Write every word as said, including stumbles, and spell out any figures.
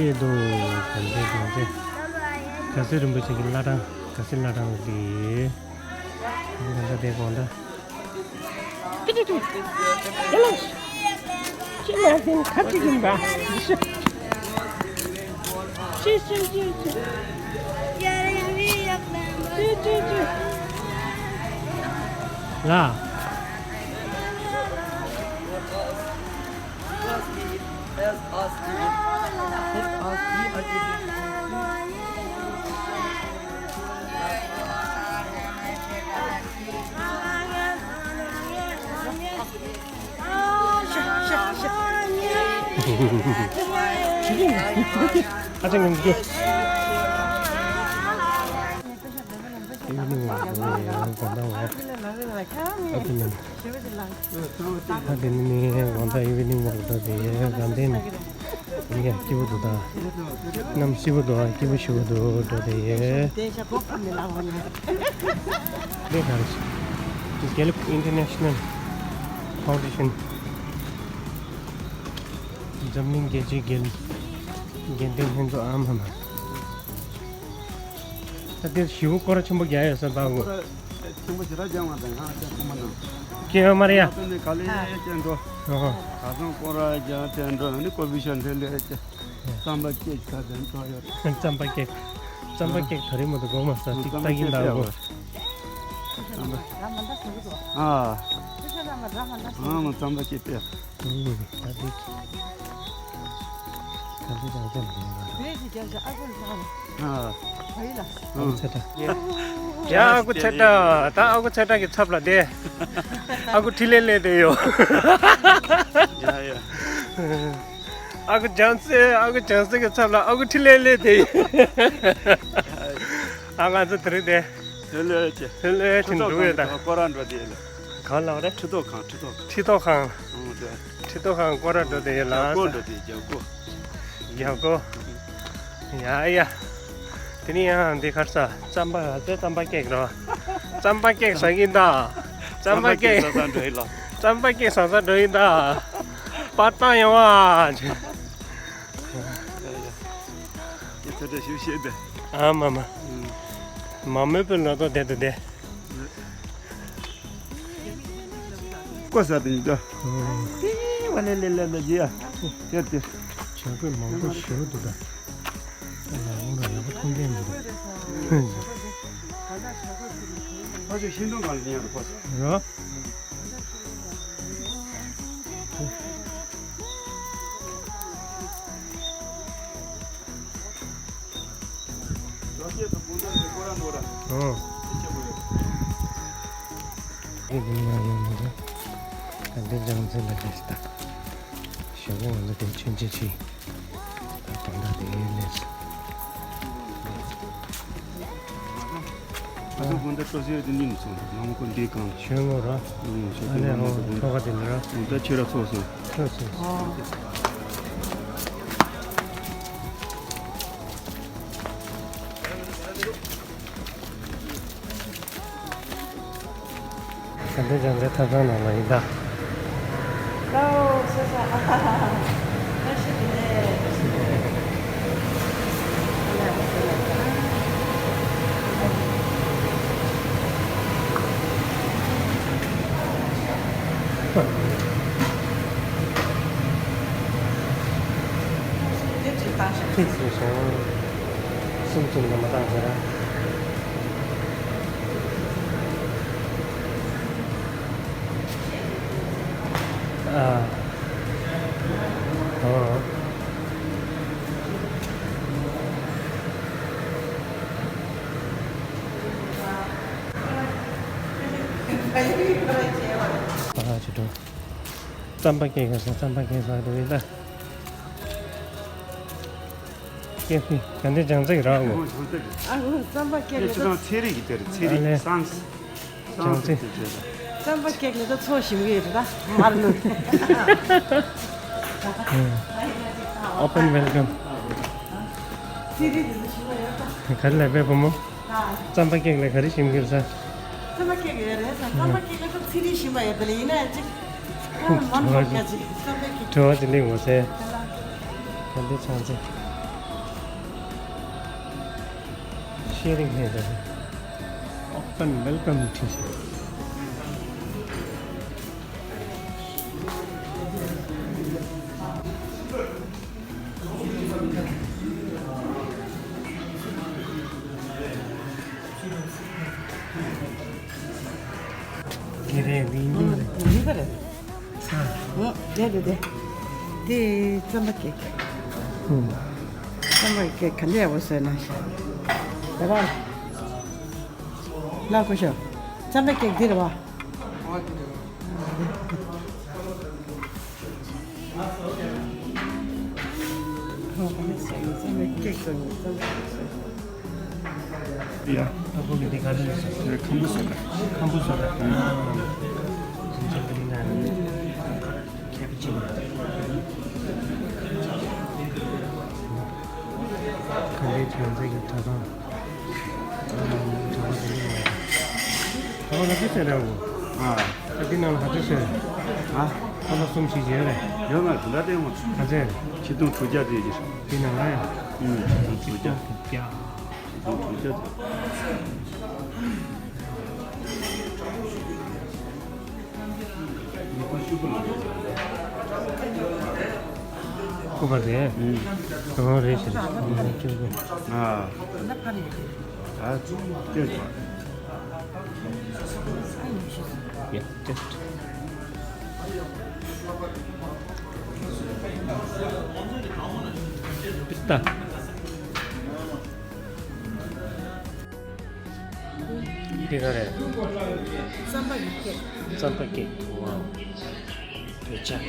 ཤེས་འདུག་ག་འདྲས་ག་འདྲས། ག་ཟེ་རིན་པོ་ཆེ་གི་བླ་བྲང་། ག་ཟེ་བླ་བྲང་རེད། ད་ལྟ་དེ་དགོང་དག་ལ། ཨ་ཅག་ངན་གྱི། ཨ་དེ་ནི་ནི་དགོང་དག་ཨི་ཝི་ནིང་ཝོག་འགྲོ་དེ་དགའ་ལྡན་ནི་ཡ་སྐྱིད་པོ་འདུག་ད་གནམ་སྐྱིད་པོ་འདུག་སྐྱིད་པོ་ཞེ་པོ་འདུག་འགྲོ་དེ་ཡ། དེ་གར་Gallup International Foundation འཛམ་གླིང་རྒྱལ་སྤྱིའི་དགེ་དགེ་ལྡན་ལྷན་ཚོགས། ཨ་མ་མ། ད་དེར་ཞི་བ་སྐོར་ར་ཆེན་པོ་རྒྱག་ཡོད་ས་དང་། ཆེན་པོ་ཞེ་དྲག་རྒྱག་མ་དང་ང་ཅག་ཁོ་མ་ནང་། ཀེ་མ་ར་ཡ། ཨ་ནི་ག་ལེ་ཀྱེ་འགྲོ། ཨོ་ཧོ། ག་ཚང་སྐོར་ར་རྒྱག་ཀྱེ་འགྲོ། ཨ་ནི་ཀོ་བི་ཤ་འདྲེ་ལེ་ཀྱེ། རྩམ་པ་ཀེག་ག་དེ་ཚོ་ཡོད། རྩམ་པ་ཀེག་རྩམ་པ་ཀེག་ད་རེས་མ་གཏོགས་གོ་མ་ས་ཅིག་ལྟ་གིན་ལྟ་གོ། ཨ་མ་རྩམ་པ་ཀེག་དཔེ། ཨུམ། ད་འདི། ད་འདི་རང་རྩམ་འདི་ཡིན་པ་རེད། ཨ། ཨ་ཚེ་ད། ཡ་ཨ་ཁུ་ཚེ་ད། ད་ཨ་ཁུ་ཚེ་ད་གི་ཚབ་ལ་བསྡད། ཨ་ཁུ་ཁྲི་ལེ་ལེ་བསྡད་ཡོད། ཡ་ཡ། ཨ་ཁུ་ལྗང་སེ། ཨ་ཁུ་ལྗང་སེ་གི་ཚབ་ལ་ཨ་ཁུ་ཁྲི་ལེ་ལེ་བསྡད་ཡོད། ཨ་ང་ཚོ་དེ་རིང་བསྡད། ཧེ་ལོ་ཅེ། ཧེ་ལོ་ཅེ་འགྲོ་གི་ཡོད་ད། སྐོར་ར་འགྲོ་དེ་ལ། གང་ལགས་རེད། ཁྲི་ཐོག་ཁང་། ཁྲི་ཐོག་ཁང་། ཁྲི་ཐོག་ཁང་། ཨང་དེ། ཁྲི་ཐོག་ཁང་སྐོར་ར་འགྲོ་དེ་ལ། རྒྱབ་སྐོར་འགྲོ་དེ་རྒྱབ་སྐོར། རྒྱབ་སྐོར། ཡ་ཡ། དེ་ནི་ཡང་འདི་གར་ས་རྩམ་པ་ཡ་ཚེ་རྩམ་པ་ཀེག་རོ། རྩམ་པ་ཀེག་ཟ་གིན་ད། རྩམ་པ་ཀེག་ཟ་ས་འགྲོ་ཡིན་ལ། རྩམ་པ་ཀེག་ཟ་ས་འགྲོ་ཡིན་ད། པར་བཏང་ཡོང་ཨ། ཁྱེད་ཚོ་འདྲ་ཞིག་བཤད་དེ། ཨ་མ་མ། མ་མོས་པའི་ལོ་ཏོག་དེ་དེ་དེ། ཀོ་ས་དེ་ཡིན་ད། དེ་བ་ལེ་ལེ་ལེ་ལེ་ཡ། དེ་དེ། བྱ་རྒོད་མང་པོ་ཞེ་པོ་འདུག་ད། ད་ལ་འོང་ར་ཡག་པོ་མཐོང་མཁན་མི་འདུག་ཕ་ཆོས་ཤིང་སྡོང་གང་ལ་ཉན་རུ་ཕོ་ས། རོ། ཨོ། དེ་འདི་ན་ཡོད་མི་འདུག་ད་འདི་ལྗང་ཚན་ལ་རེད་ད། ཞོགས་པ་ང་ཚོ་དེ་མཆོད་མཇལ་ཕྱིན། ད་དོན་དག་དེ་ཡིན་ལས། ཨ་ཚོ་དགོན་སྡེ་སྤྲོ་སེལ་དེ་ཉིན་སོང་། ནང་མི་ཀུན་འདིའི་སྒང་ལ། ཆོས་ངོ་ར། ཨུ། ཆོས་ཨ་ནེ་ངོ་ཨོ་མ་ཐོག་ཁ་དེ་ལ་ར། ཨུ། ད་ཆོས་ར་ཚོགས་སོང་། ཚོགས་སོང་། ད་ལྟ་ལྗང་ཚན་ཐབ་ཚང་ནང་ལ་ཡིན་ད། ལའོ་སོ་སོ། ཨ་ཧ་ཧ་ཧ། བཀྲ་ཤིས་བདེ་ལེགས། དེབ་ཅིག་བཏང་ཤག་ཁྲིག་སོང་སོང་། སུམ་ཅུ་ནང་མ་བཏང་ཟེར་ར། ཨ། ཨོ། ཨ་ཅི་འགྲོ། རྩམ་པ་སྐྱེས་ཁ་ས་རྩམ་པ་སྐྱེས་ས་འགྲོ་ཡིན་ད། ཀེ་ཧྥེ། ག་འདྲ་ལྗང་ཚིག་རག་གོ། ཨ་ཁུ་རྩམ་པ་ཀེག་ལེ་ད། ཚེ་རིང་གི་དེར་ཚེ་རིང་སང་སང་ལྗང་ཚིག་རྩམ་པ་ཀེག་ལེ་ད་ཚོ་ཞིམ་གི་རེད་ད། མར་ལུ། Open welcome། ཚེ་རིང་དེ་ཚོ་ཞིམ་གི་རེད་ད། ག་རེ་ལབ་པས་བུ་མོ། རྩམ་པ་ཀེག་ལེ་ག་རེ་ཞིམ་གི་རེད་ས། རྩམ་པ་ཀེག་ལེ་རེད་ས། རྩམ་པ་ཀེག་ལེ་ད་ཚེ་རིང་ཞིམ་པ་ཡོད་ད་ལེ། ཡིན་ན་ཡང་ཅིག་ཁོ་མ་ནོར་ཀ་ཅིག་རྩམ་པ་ཀེག་བྲོ་བ་ཅིག་ལེན་དགོས་ཟེར། ག་འདྲ་ལྗང་ཚིག Sharing here. Open welcome teacher. Gere, window. ཨོ། རེད་རེད་རེད། དེ་རྩམ་པ་ཀེག་ཨུམ། རྩམ་པ་ཀེག་ག་འདྲ་ཡག་པོ་བཟོས་ན་ཤག་ད་ར། ལགས་ཁོ་ཤོག་རྩམ་པ་ཀེག་འདི་རེད་པ། ཡ། ཨ་ཁུ་གི་འདི་ག་རེ་རེད་ཟེར། ཁམ་བུ་སོ་ད། ཁམ་བུ་སོ་ད། ཨ། ཁྱེད་ཀྱི་ན་ཁེ་པི་ཅི་ནོ། ག་འདྲའི་བྱང་རྩེ་གི་ད་དུང་། ཨ། གྲོད་ཁོག་དེ་ནས་ཡོང་། གྲོད་ཁོག་ལ་ཅི་ཟེར་རེད་འོ། ཨ། ད་འདི་ནང་ལ་ག་ཚོད་ཟེར། ཨ། ཁ་ལག་གསུམ་བཞི་ཡོད་རེད། ཡོད་མ་རེད། དེ་འདྲ་བསྟན་འོང་། ག་ཚོད་རེད། ཆིག་སྟོང་དྲུག་བརྒྱ་དེ་ཡོད་ཀྱི། འདི་ནང་ལ་ཡང་། ཨུམ། ཆིག་སྟོང་དྲུག་བརྒྱ། ཆིག་སྟོང་དྲུག་བརྒྱ་དེ། སྐུ་པར་རེད། ཨུམ། གང་རེད་ཟེར། ཨ། ད་ལྟ་ཡ། ཅེས། པི་སྟ། འདི་ག་རེད། རྩམ་པ་ཡི་ཀེག་རྩམ་པ་ཀེག་ཝའོ། འདོད་ཆགས།